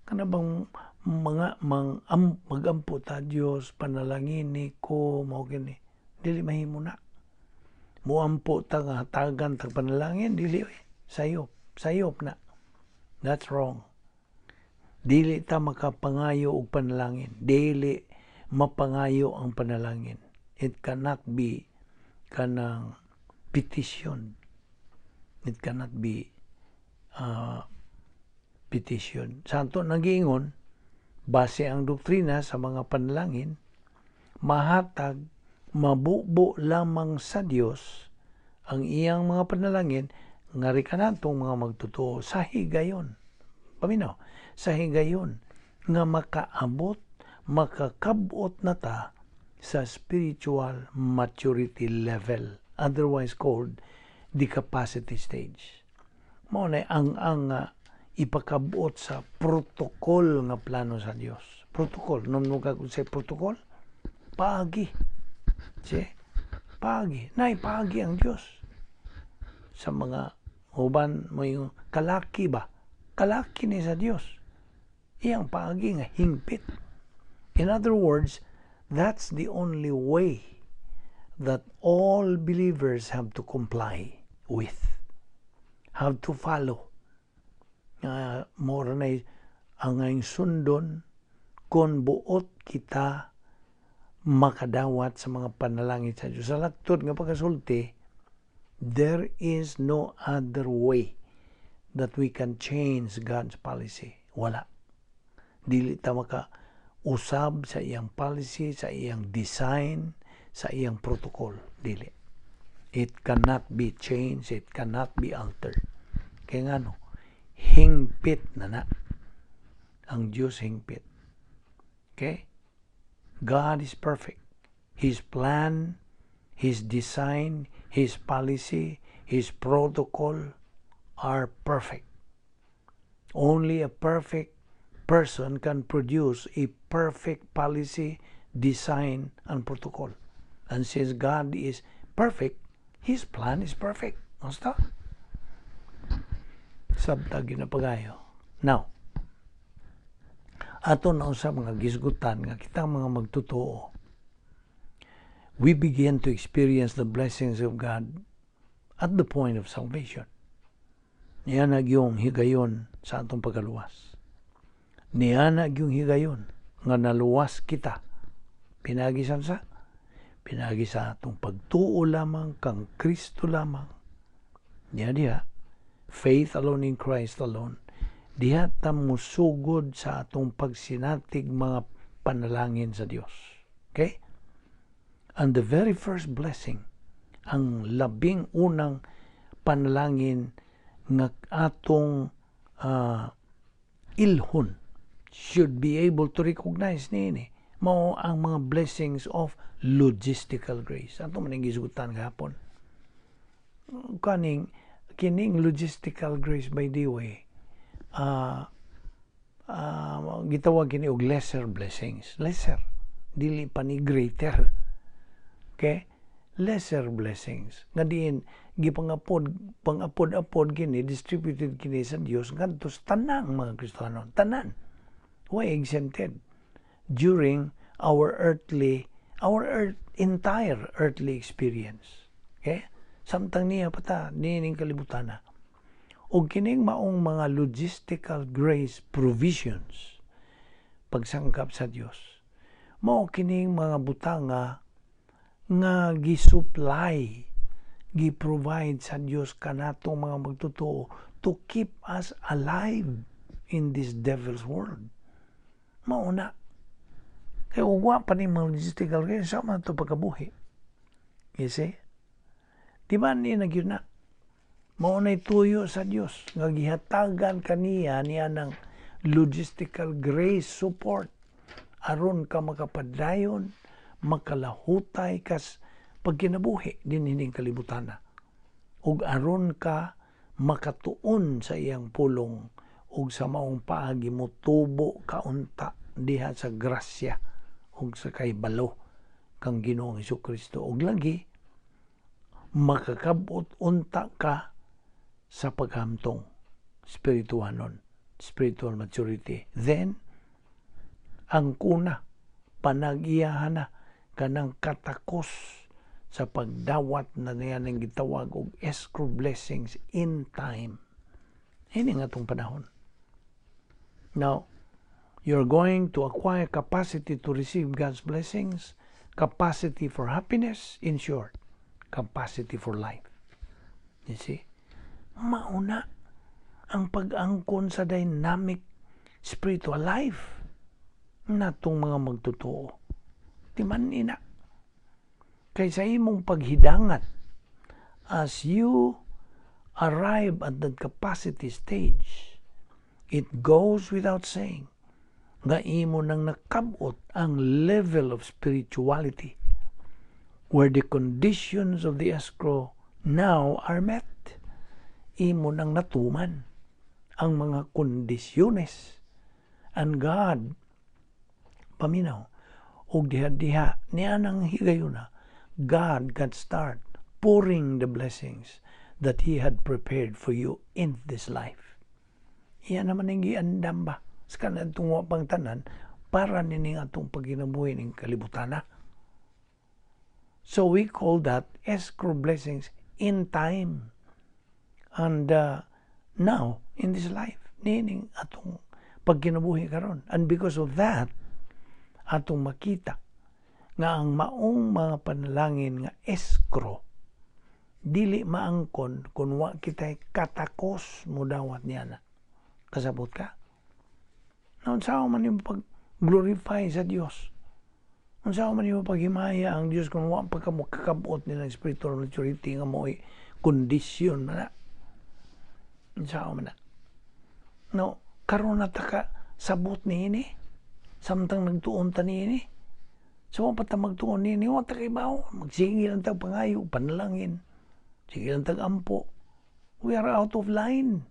Kana bang mga magampo ta, "Dios, panalangin ko," mao kini. Dili mahimo na. Muampo ta nga hatagan tag panalangin, dili oy. Sayop, sayop na. That's wrong. Dili ta makapangayo og panalangin. Dili mapangayo ang panalangin. It cannot be kanang petition. It cannot be petition. Sa ato nagiingon, base ang doktrina sa mga panalangin, mahatag, mabubo lamang sa Dios ang iyang mga panalangin ngari kanatong mga magtotoo sa higayon. Paminaw, sa higayon nga makaabot, makakabot na ta sa spiritual maturity level, otherwise called the capacity stage. Mao na ang ipakabot sa protocol nga plano sa Dios. Protocol, nung ka sa protocol, paagi. Si, paagi. Nay, paagi ang Dios. Sa mga uban mo yung kalaki ba? Kalaki ni sa Dios. Iyang paagi nga hingpit. In other words, that's the only way that all believers have to comply with, have to follow. Nga mora na ang ngayong sundon kung buot kita makadawat sa mga panalangin sa Diyos. Sa laktod nga pagkasulti, there is no other way that we can change God's policy. Wala. Dili ta maka usab sa iyang policy, sa iyang design, sa iyang protocol. Dili. It cannot be changed, it cannot be altered. Kaya nga no, hingpit na na. Ang Diyos hingpit. Okay? God is perfect. His plan, His design, His policy, His protocol are perfect. Only a perfect person can produce a perfect policy, design, and protocol. And since God is perfect, His plan is perfect. Basta? Sabtag ginapagayo. Now, ato na sa mga gisgutan nga kitang mga magtotoo, we begin to experience the blessings of God at the point of salvation. Niya na yung higayon sa atong pagkaluwas. Niya na yung higayon nga naluwas kita. Pinagi sa? Pinagi sa atong pagtuo lamang kang Kristo lamang. Niya diha, faith alone in Christ alone. Diha ta musugod sa atong pagsinatig mga panalangin sa Dios. Okay? And the very first blessing, ang labing unang panalangin nga atong ilhon should be able to recognize niini mao ang mga blessings of logistical grace. Ato man ang gisugutan gahapon. Kaning kining logistical grace, by the way, gitawag kini og lesser blessings. Lesser. Dili pa ni greater. Okay? Lesser blessings. Nga diin gipangapod pangapod-apod kini, distributed kini sa Dios ngadto sa tanang mga Kristiyano. Tanan. Way exempted during our entire earthly experience. Okay? Samtang niya pa ta niining kalibutan na. Og kining maong mga logistical grace provisions, pagsangkap sa Dios, mao kining mga butanga nga gi-supply, gi-provide sa Dios kanatong mga magtotoo to keep us alive in this devil's world. Mao na. Kaya ug wa pa ni mga logistical grace, sa man to pagkabuhi? You see? Di ba ni na gyud na? Mao nay tuyo sa Dios nga gihatagan kaniya niya ng logistical grace support aron ka makapadayon, makalahutay kas pagkinabuhi dinhi ning kalibutana. Ug aron ka makatuon sa iyang pulong ug sa maong paagi mo tubo ka unta diha sa grasya ug sa kahibalo kang Ginoong Hesukristo, ug lagi makakabot unta ka sa paghamtong spirituanon, spiritual maturity. Then ang kuna panag-iyahan na kanang katakos sa pagdawat na niya ng gitawag og escrow blessings in time. Ini nga atong panahon. Now, you're going to acquire capacity to receive God's blessings, capacity for happiness, in short, capacity for life. You see? Mauna ang pag-angkon sa dynamic spiritual life natong mga magtotoo. Timan ina. Kay sa imong paghidangat, as you arrive at that capacity stage, it goes without saying nga imo nang nakabot ang level of spirituality where the conditions of the escrow now are met. Imo nang natuman ang mga kondisyones. And God, paminaw, og diha-diha niya nang higayuna, God can start pouring the blessings that He had prepared for you in this life. Iya naman ang giandam ba sa kanadtong wa pang tanan para nining atong pagkinabuhi ning kalibutana. So we call that escrow blessings in time. And now, in this life, nining atong pagkinabuhi karon. And because of that, atong makita nga ang maong mga panalangin nga escrow dili maangkon kung wa kita'y katakos mo dawat niya na. Kasabot ka? Naunsa man nimo pag glorify sa Dios? Unsa man nimo paghimaya ang Dios kung wa pa ka makakabot nila spiritual maturity nga mo'y kondisyon man na? Unsa man na? No, karon na ta ka sabot niini samtang nagtuon ta niini. So, wa pa ta magtuon niini, wa ta kaibaw. Magsige lang tag pangayo, panalangin. Sige lang tag ampo. We are out of line.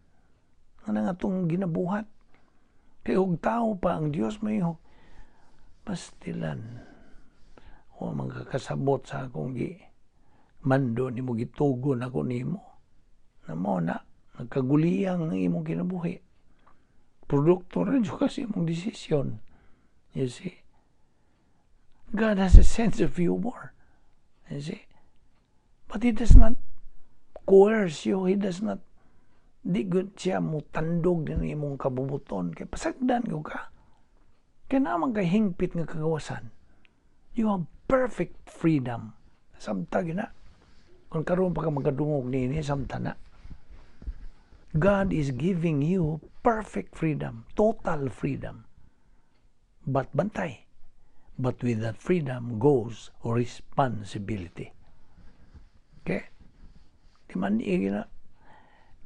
Ano nga itong ginabuhat? Kay og tao pa ang Dios may pastilan. O magkakasabot sa akong gi mando nimo, gitugon ako nimo. Na mo na nagkaguliyang ang imong kinabuhi. Produkto ra jud kasi imong desisyon. You see? God has a sense of humor. You see? But He does not coerce you. He does not, di gud siya mo tandog din imong kabubuton kay pasagdan ko ka. Kay naman kay hingpit nga kagawasan. You have perfect freedom. Samta gina. Kung karon pa ka magkadungog niini, samta na. God is giving you perfect freedom, total freedom. But bantay. But with that freedom goes responsibility. Okay? Di man na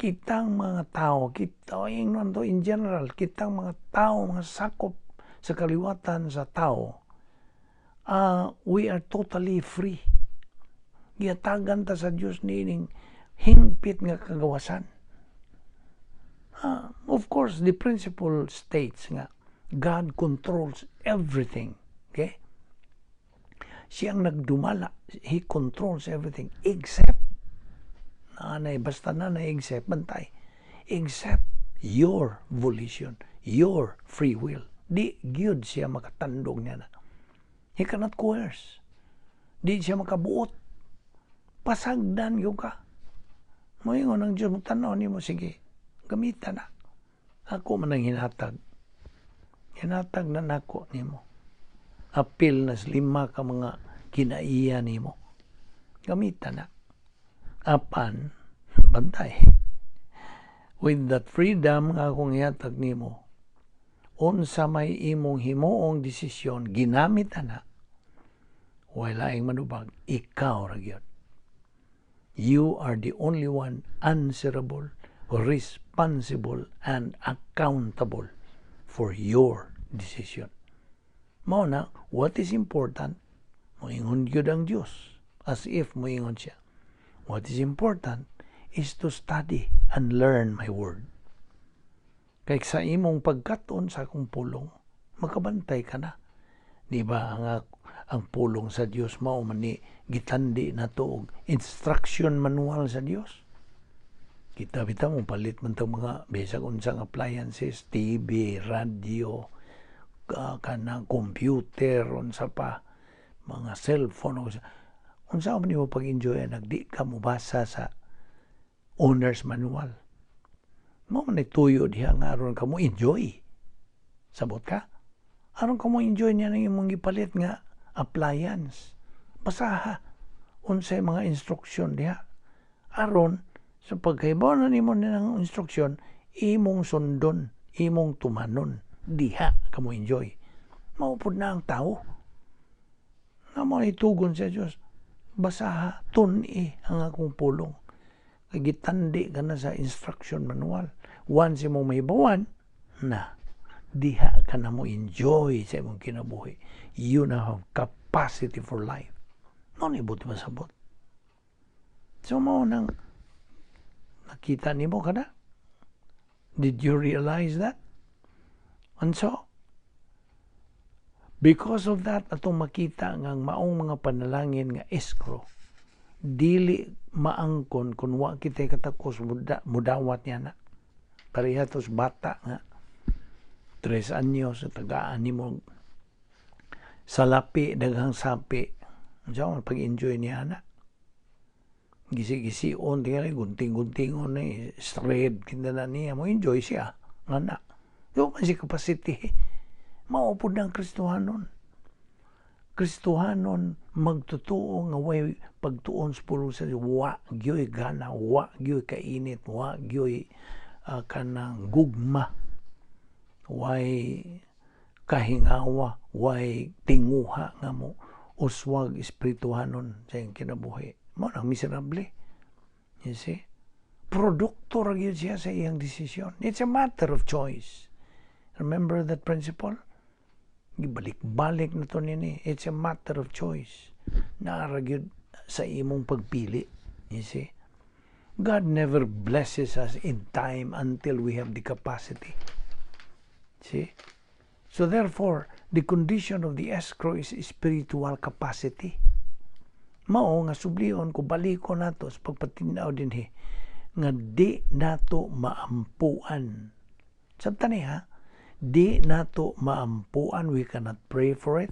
kitang mga tao, kita ingnon to in general, kitang mga tao, mga sakop sa kaliwatan sa tao, we are totally free. Gihatagan ta sa Dios niining hingpit nga kagawasan. Of course, the principle states nga God controls everything. Okay? Siya ang nagdumala. He controls everything except nanay, basta na except, bantay, except your volition, your free will. Di gyud siya makatandog niya na. He cannot coerce. Di siya makabuot. Pasagdan gyud ka. Moingon ang Diyos mo, tanaw nimo, sige, gamita na. Ako man ang hinatag. Hinatag na nako nimo. Apil na lima ka mga kinaiya nimo. Gamita na. Apan, bantay. With that freedom nga akong ihatag nimo, unsa may imong himuong desisyon, ginamit na, way laing manubag, ikaw ra gyud. You are the only one answerable, responsible, and accountable for your decision. Mao na, what is important, moingon gyud ang Dios, as if moingon siya. What is important is to study and learn my word. Kay sa imong pagkat-on sa akong pulong, makabantay ka na. Di ba ang pulong sa Dios mao man ni gitandi nato og instruction manual sa Dios? Kita bitaw mo palit man tang mga bisag unsang appliances, TV, radio, kanang computer, unsa pa, mga cellphone, unsa man nimo pag-enjoy nagdi ka mobasa sa owner's manual? Mao man tuyo diha nga aron ka mo enjoy. Sabot ka? Aron ka mo enjoy niya ng imong gipalit nga appliance. Basaha unsay mga instruction diha. Aron sa pagkahibaw na nimo ng instruction, imong sundon, imong tumanon, diha ka mo enjoy. Mao pud na ang tao. Nga mo itugon sa Dios. Basaha, tun-i ang akong pulong. Kay gitandi ka na sa instruction manual. Once imong mahibawan, na, diha ka na mo enjoy sa imong kinabuhi. You now have capacity for life. Mao ni buot masabot. So mao nang nakita nimo ka na? Did you realize that? And so, because of that, atong makita nga ang maong mga panalangin nga escrow, dili maangkon kung wa kita'y katakos mudawat niya na. Pareha tos bata nga 3 anyos sa tagaan nimo salapi, daghang sapi. Unsa man pag-enjoy niya na? Gisi-gision tingali, gunting-guntingon ni straight kinda na niya mo enjoy siya nga na. Yo man si capacity. Mao pud ang Kristohanon. Kristohanon magtotoo nga way pagtuon sa pulong sa Dios, wa gyoy gana, wa gyoy kainit, wa gyoy kanang gugma, way kahingawa, way tinguha nga mo uswag espirituhanon sa iyang kinabuhi. Mao nang miserable. You see? Produkto ra gyud siya sa iyang desisyon. It's a matter of choice. Remember that principle? Gibalik-balik na to nini. It's a matter of choice. Naa ra gyud sa imong pagpili. You see? God never blesses us in time until we have the capacity. See? So therefore, the condition of the escrow is spiritual capacity. Mao nga sublion ko baliko nato sa pagpatinaw dinhi nga di nato maampuan. Sabta ni ha, di nato maampuan, we cannot pray for it.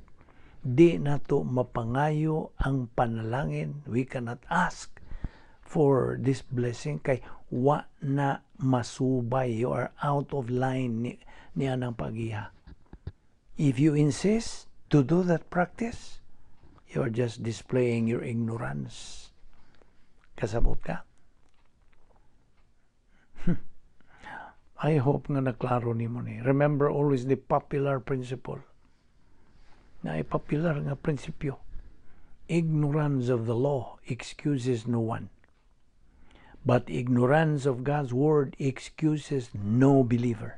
Di nato mapangayo ang panalangin, we cannot ask for this blessing kay wa na masubay, you are out of line ni niya ng pagiha. If you insist to do that practice, you are just displaying your ignorance. Kasabot ka? I hope nga naklaro nimo ni. Remember always the popular principle. Na popular nga prinsipyo. Ignorance of the law excuses no one. But ignorance of God's word excuses no believer.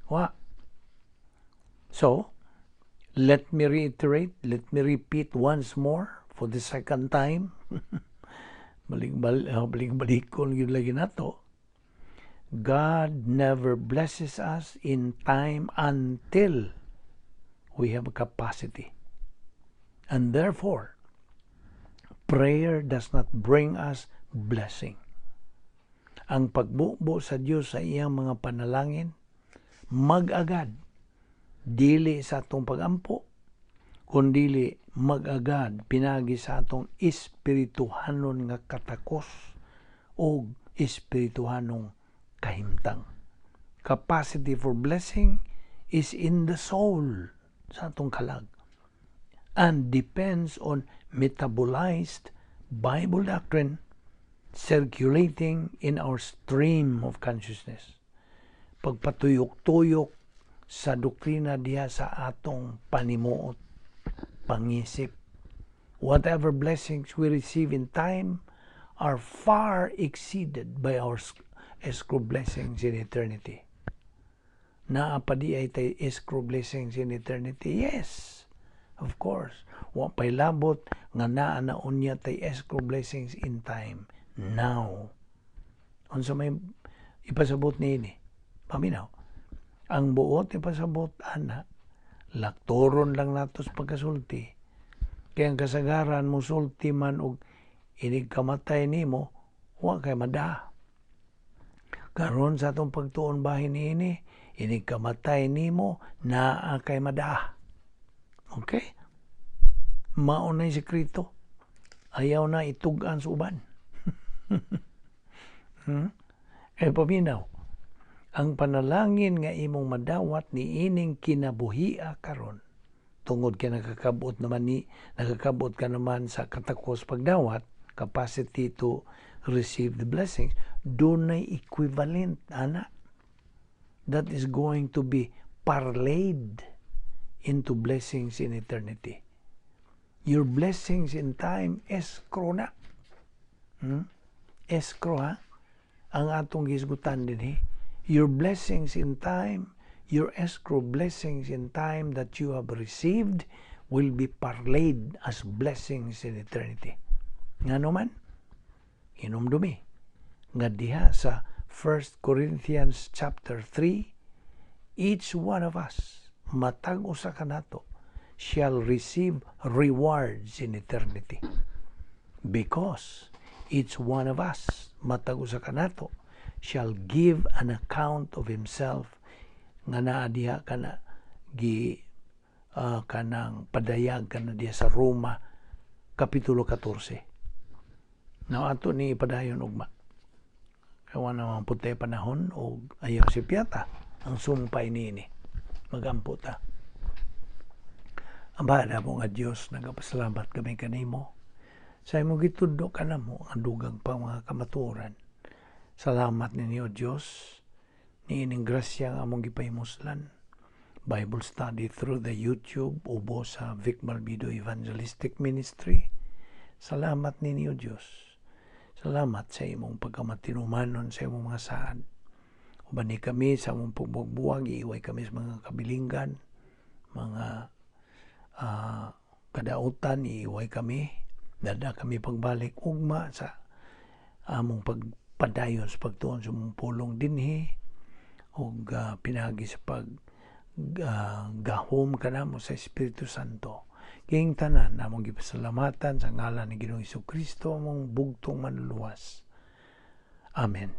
Wa. So, let me reiterate, let me repeat once more for the second time. Balik ko lagi nato. God never blesses us in time until we have a capacity. And therefore, prayer does not bring us blessing. Ang pagbubo sa Dios sa iyang mga panalangin, mag-agad, dili sa atong pagampo, kundili mag-agad pinagi sa atong espirituhanon nga katakos o espirituhanong kahimtang. Capacity for blessing is in the soul sa atong kalag and depends on metabolized Bible doctrine circulating in our stream of consciousness. Pagpatuyok-tuyok sa doktrina diha sa atong panimuot, pangisip. Whatever blessings we receive in time are far exceeded by our escrow blessings in eternity. Naa pa diay tay escrow blessings in eternity? Yes, of course. Wa pay labot nga naa na unya tay escrow blessings in time. Now. Unsa may ipasabot niini? Paminaw. Ang buot ipasabot ana, laktoron lang nato sa pagkasulti. Kaya ang kasagaran musulti man og inig kamatay nimo, wa kay mada. Karon sa atong pagtuon bahin niini, inig kamatay nimo, naa kay mada. Okay? Mao na sekreto. Ayaw na itug-an sa uban. Eh, paminaw, ang panalangin nga imong madawat ni ining kinabuhia karon, tungod kay nakakabot naman ni nakakabot ka naman sa katakos pagdawat, capacity to receive the blessings, dunay equivalent ana that is going to be parlayed into blessings in eternity. Your blessings in time, escrow na. Escrow ha? Ang atong gisgutan din eh. Your blessings in time, your escrow blessings in time that you have received will be parlayed as blessings in eternity. Ngano man? Hinumdumi nga diha sa 1 Corinthians chapter 3, each one of us, matag usa kanato, shall receive rewards in eternity. Because each one of us, matag usa kanato, shall give an account of himself nga naa diha kana gi kanang padayag kana diha sa Roma kapitulo 14. Now ato ni ipadayon ugma. Kay wa naman pud tay panahon og ayaw si Piata ang sumpay niini. Magampo ta. Amahan namo nga Dios, nagapasalamat kami kanimo sa imong gitudlo kanamo ang dugang pa mga kamatuoran. Salamat ninyo, Dios, niining grasya nga among gipahimuslan. Bible study through the YouTube ubo sa Vic Malvido Evangelistic Ministry. Salamat ninyo, Dios. Salamat sa imong pagkamatinumanon sa imong mga saad. Ubani kami sa among pagbuwag, iiway kami sa mga kabilinggan, mga kadautan, iiway kami. Dada kami pagbalik ugma sa among pagpadayon sa pagtuon sa among pulong dinhi ug pinaagi sa pag gahom kanamo sa Espiritu Santo. Kining tanan among gipasalamatan sa ngalan ni Ginoong Kristo, among bugtong manluluwas. Amen.